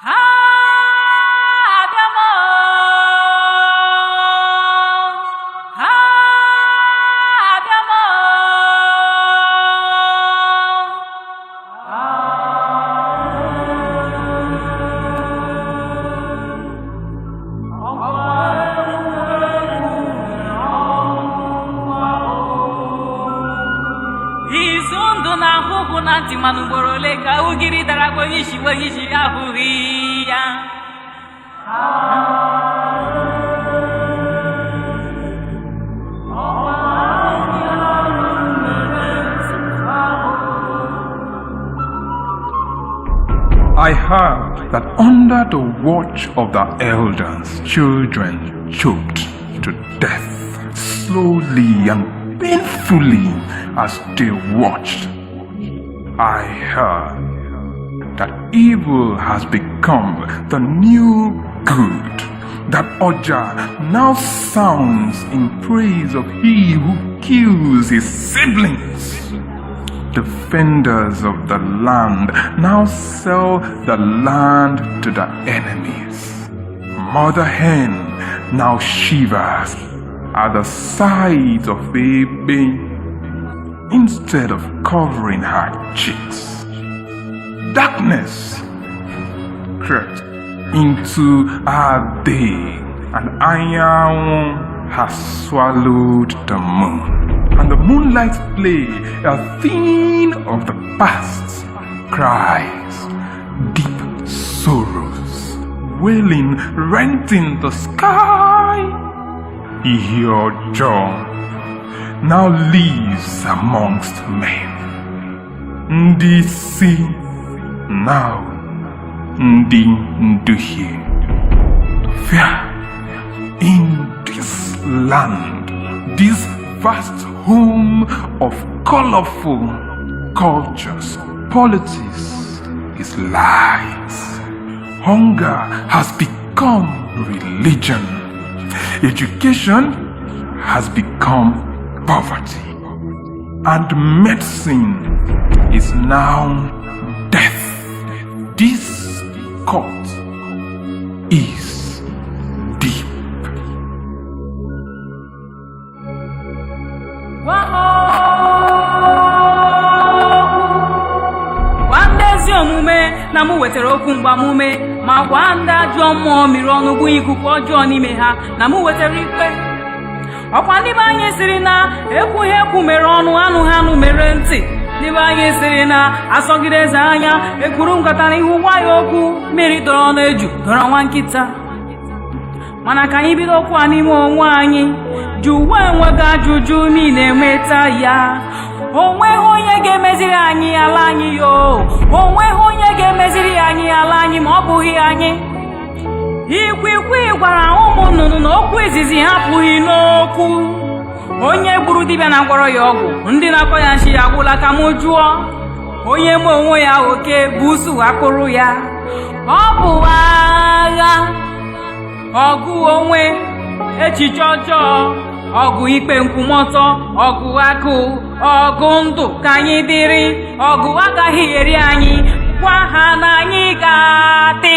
Ha abịa m, ha abịa m. Izu ndụ na ahụhụ na ntị, mana ugboro ole ka ugiri dara gwa onye isi, onye isi ahụghị ya. I heard that under the watch of the elders, children choked to death slowly and painfully as they watched. I heard that evil has become the new good, that Oja now sounds in praise of he who kills his siblings. Defenders of the land now sell the land to the enemies. Mother hen now shivers at the sight of baby instead of covering her chicks. Darkness crept into our day, and Anyanwụ has swallowed the moon. And the moonlight play, a thing of the past, cries, deep sorrows, wailing, renting the sky. Ihe ọjọọ now lives amongst men. Ndị isi now ndị nduhie. Fear in this land, this vast home of colorful cultures, politics is lies. Hunger has become religion. Education has become poverty. And medicine is now death. This court is deep. Gwa ha okwu, gwa ndị ezi omume na mụ wetara okwu mgbamume, ma gwa ndị ajọ mmụọ miri ọnụ bụ ikuku ọjọọ n'ime ha na mụ wetara ikpe. Ọkwa ndị be anyị siri na ekwughị ekwu mere ọnụ, anụ ha anụ mere ntị. Ndị be anyị siri na asọgide eze anya ekwuru nkata n'ihu gwa ya okwu, mmiri dọrọ n'eju dọrọ nwa nkịta. Mana ka anyị bido okwu a n'ime onwe anyị, jụwa enweghị ajụjụ ma ị na-enweta ya. Onweghị onye ga-emeziri anyị ala anyị yo, onweghị onye ga-emeziri anyị ala anyị ma ọ bụghị anyị. Ikwikwii gwara ụmụ nnụnụ na okwu izizi ha pụghị n'okwu. Onye gburu dibịa na gwọrọ ya ọgwụ, ndị na-akọ ya nshi ya agwụla. Ka mụ jụọ, onye ma onwe ya oke busu akpụrụ ya. Ọ bụ agha, ọgụ onwe, echiche ọjọọ, ọgụ ikpe nkwụmọtọ, ọgụ akụ, ọgụ ndụ ka anyị dịrị. Ọgụ agaghị eri anyị. Gwa ha na anyị ga-adị.